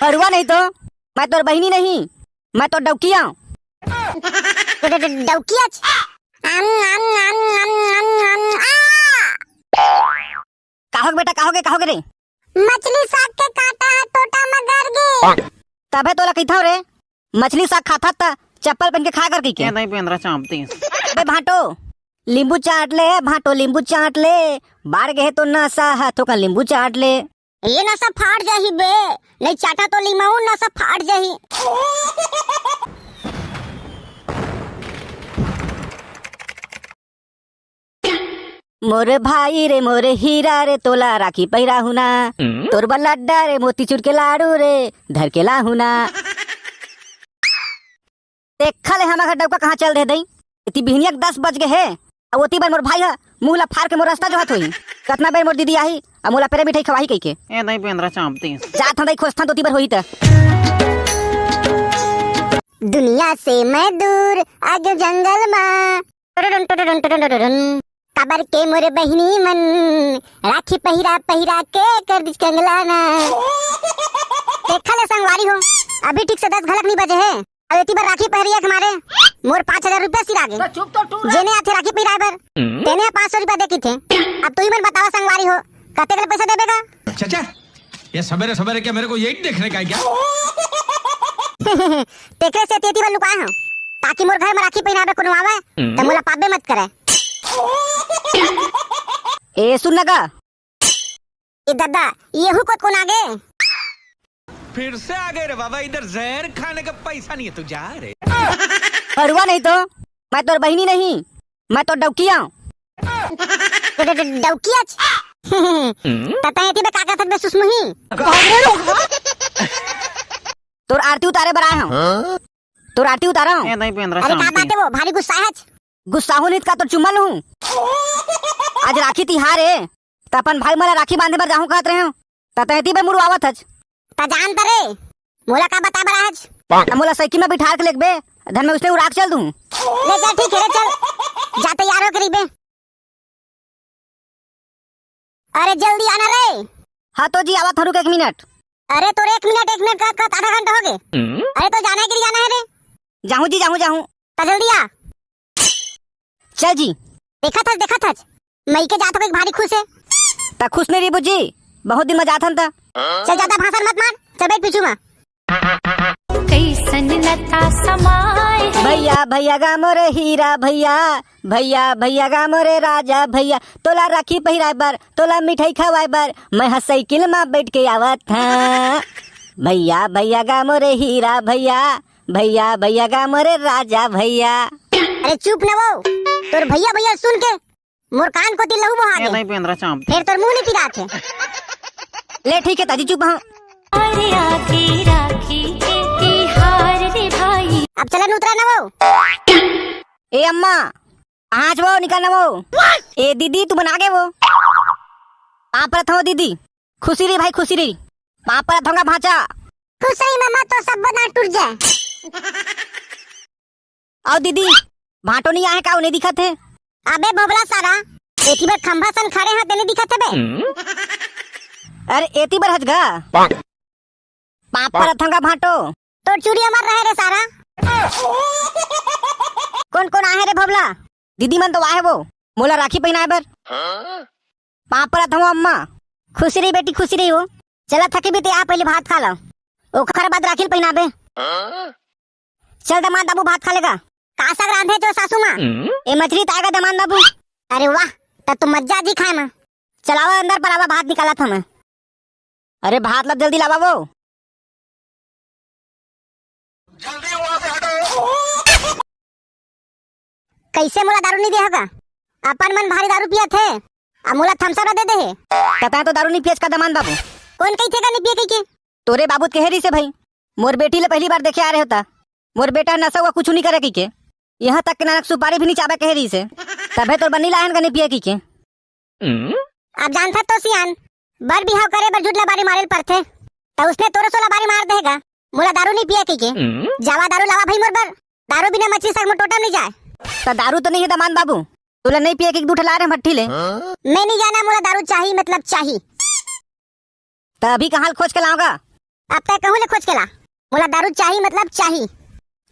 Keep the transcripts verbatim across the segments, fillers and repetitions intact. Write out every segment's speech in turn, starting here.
हरुआ नहीं तो, मैं तोर बहिनी नहीं, मैं तोर डौकिया। ड-, ड-, ड-, डौकिया छ-, आम, आम, आम, आम, आम, आम, आ! का होगे बेटा, का होगे, का होगे रे? मछली साग के कांटा ह टोटा म गर गे। तभे तोला कहिथंव रे, मछली साग खाथस त चप्पल पहिन के खाय कर कहिके। ए नहीं बेंदरा चांपती। बे भांटो, लींबू चांट ले, भांटो लींबू चांट ले, बाढ़ गे हे तो नसा ह, थोकन लींबू चांट ले। ये नसा फाट जाही बे, नहीं चाटा तो लीमऊ नसा फाट जाही। मोर भाई रे, मोर हीरा रे, तोला राखी पहिराहूं ना। तोर बर लड्डा रे, मोतीचूर के लाडू रे, धर के लाहूं ना। देखा ले हमर घर डौका कहाँ चल दे दई। एती बिहनिया के दस बज गे हे, अउ ओती बर मोर भाई ह मुंह ला फार के मोर रस्ता जोहत होही। कतना बेर मोर दीदी आही, अउ मोला पेरे मिठाई खवाही कहिके। ए दई बेंदरा चांपती। जात हंव दई, खोजथंव त ओती बर होही त। दुनिया से मैं दूर आ गेंव जंगल मा। टुडुडुन, टुडुडुन, टुडुडुन, टुडुडुन। काबर के मोर बहिनी मन राखी पहिरा पहिरा के कर दिस कंगला ना। देखा ले संगवारी हो, अभी ठीक से दस घलक नहीं बजे हे। अब एती बर राखी पहिरिया के मारे मोर पाँच हजार रुपया सिरा गे। तो चुप तो टूरा। जेने आथे राखी पहिराय बर, तेने पाँच सौ रुपया दे किथे। अब तुही मन बतावा संगवारी हो, कतेक ले पैसा देबे गा? अच्छा, अच्छा, ये सवेरे सवेरे क्या मेरे को यही देखने का है क्या? तेकरे से एती बर लुकाय हंव, ताकि मोर घर में राखी पहिनाबे कोनो आवे, त मोला पाबे मत करे। ए सुन न गा। ए दादा, येहू कोत कोन आगे? फिर से आ गए रे बाबा, इधर जहर खाने का पैसा नहीं है, तू जा रे। हरुआ नहीं तो, मैं तोर बहिनी नहीं, मैं तोर डौकिया। ड-, ड-, ड-, डौकिया छ-, त तैं एती बे का करत बे सुसमुही? तोर आरती उतारे बर आय हंव। हाँ? तोर आरती उतारंव। ए, नहीं, बेंदरा अरे, का शांति। बात हे वो? भारी गुस्सा हे आज। गुस्सा हो नहीं त का तोर चुम्मा लूं? आज राखी तिहार हे, त अपन भाई मन ला राखी बांधे बर जाहूं कहत रहेंव, त तैं एती बे मुड़वावत हच। त जान त रे, मोला का बताय बर आज? त मोला साइकिल में बिठार के लेगबे, धन में उसने उड़ा के चल दूं। ले चल, ठीक हे रे, चल। जा तैयार होके रहिबे। अरे जल्दी आना रे। हाँ तो जी, आवत हंव, रुक एक मिनट। अरे तोर एक मिनट, एक मिनट का, का आधा घंटा होगे। अरे तो जाना हे कि नहीं जाना हे रे? जाहूं जी, जाहूं, जाहूं। त जल्दी आ। चल जी। देखत हच, देखत हच, मइके जात होके भारी खुश हे। त खुश नहीं रहिबो जी, बहुत दिन में जात हन त। चल ज्यादा भाषण मत मार, चल बैठ पीछू में। कइसन लता समाए हे। भैया, भैया गा मोरे हीरा भैया, भैया, भैया गा मोरे राजा भैया, तोला राखी पहिराय बर, तोला मिठाई खवाय बर, मैं ह साइकिल मा बैठ के आवत हंव। भैया, भैया गा मोरे हीरा भैया, भैया, भैया गा मोरे राजा भैया। अरे चुप न वो, तोर भैया, भैया सुन के मोर कान कोती लहू बोहा ए गे। नहीं, बेंदरा चांप। फेर तोर मुंह नहीं पिरात हे। ले ठीक हे ताजी, चुप हंव। अरे आगे राखी के तिहार रे भाई। अब चलन उतरा न वो। ए अम्मा, आज वो निकल न वो। ए दीदी, तुमन आगे वो। पाँव परत हंव दीदी। खुशी रही भाई, खुशी रही। पाँव परत हंव गा भांचा। खुश रही मम्मा, तोर सब बना टूट जाए। अउ दीदी, भांटो नहीं आहे का, वो नहीं दिखत हे? अबे भोभला सारा, एती बर खंभा सन खड़े हे, ते नहीं दिखत हे बे? अरे एती बर हच गा। पाँव परत हंव गा भांटो। तोर चूरी अमर रहे रे सारा। कोन कोन आहे रे भोभला? दीदी मन तो आहे वो, मोला राखी पहिनाय बर। पाँव परत हंव अम्मा। खुशी रही बेटी, खुशी रही वो। चला थके भी ते आ, पहले भात खा ला, ओखर बाद राखी ल पहिनाबे। चल दमांद बाबू, भात खा लेगा। का साग रांधे हच सासू माँ? ए मछली ताय गा दमांद बाबू। अरे वाह, तब तो मजा आ जी खाए में। चलावा अंदर पर आवा, भात निकालत हंव मैं। अरे भात ला जल्दी लावा वो। जल्दी वहां से हटो। कइसे मोला दारू नहीं दे होगा? अपन मन भारी दारू पियत हे, अब मोला थम्स अप ला दे दे हे। त तैं तो दारू नहीं पियच का दमांद बाबू? कोन कहिथे गा नहीं पिए कहिके? तोरे बाबू त कहे रहिसे भाई, मोर बेटी ले पहली बार देखे आ रहे होता, मोर बेटा नशा हुआ कुछ नहीं करे कहिके, यहाँ तक के नानक सुपारी भी नहीं चाबे कहे रहिसे, तभे तोर बर नहीं लायन गा नहीं पिए कहिके। अब जानथस तो सियान, बर बिहाव करे बर झूठ लबारी मारे ल परथे, त उसने तोरे सो लबारी मार देगा, मोला दारू नहीं पिए कहिके। जावा दारू लावा भाई मोर बर, दारू बिना मछली साग मोर टोटा में नहीं जाए। त दारू तो नहीं हे दमांद बाबू, तोला नहीं पिए कहिके दू ठा ला रहे हंव भट्ठी ले। मैं नहीं जाना, मोला दारू चाही, मतलब चाही। त अभी कहाँ ल खोज के लावंव गा? अब तैं कहूँ ले खोज के ला, मोला दारू चाही, मतलब चाही।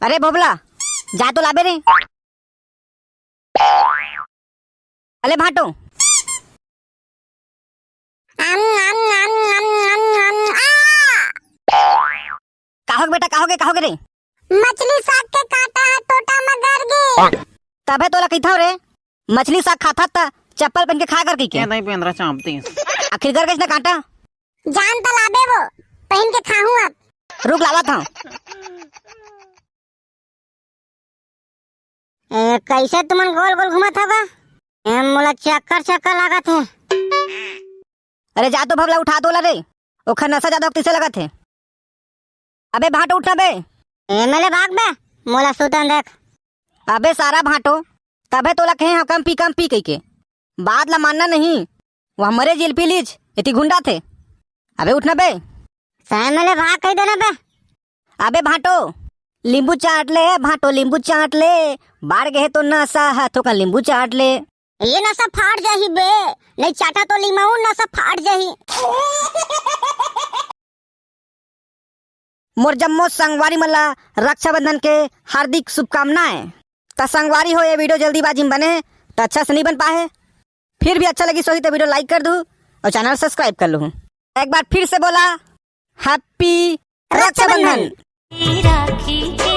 अरे भोभला, जा तो लाबे रे। अले भांटो। अम, अम, अम, अम, अम, अम, आ! का होगे बेटा, का होगे, का होगे रे? मछली साग के कांटा ह टोंटा म गर गे। तभे तोला कहिथंव रे, मछली साग खाथस त चप्पल पहिन के खा कर कहिके। ए दाई पेंदरा चापतीस। आखिर गर गे कइसे कांटा? जान त लाबे वो, पहिन के खाहूं अब। रुक लावत हंव। ए, कइसे तुमन गोल गोल घूमत हव गा? ए, मोला चक्कर चक्कर लागत हे। अरे जा तो भोभला, उठा तो ला रे, ओखर नसा जादा होगे तइसे लगत हे। अबे भांटो उठ ना बे। ए, एमेले भाग बे, मोला सुतन देख। अबे सारा भांटो, तभे तोला कहे हंव कम पी, कम पी कहिके। बात ला मानना नहीं, वो हमरे जिलपी लीज, एती गुंडाथे। अबे उठ ना बे। सही में ले भाग कहि देना बे। अबे भांटो, लींबू चांट ले, भांटो लींबू चांट ले, बाढ़ गे हे तोर नसा ह, थोकन लींबू चांट ले। ये नसा फाट जाही बे, नहीं चाटा तो लीमऊ नसा फाट जाही। मोर जम्मो संगवारी मन ला रक्षाबंधन के हार्दिक शुभकामनाएं। त संगवारी हो, ये video जल्दीबाजी में बने हे, त अच्छा से नहीं बन पाए हे। फिर भी अच्छा लगिस होही त video like कर दू अउ channel subscribe कर लू। एक बार फिर से बोला, Happy रक्षाबंधन। राखी के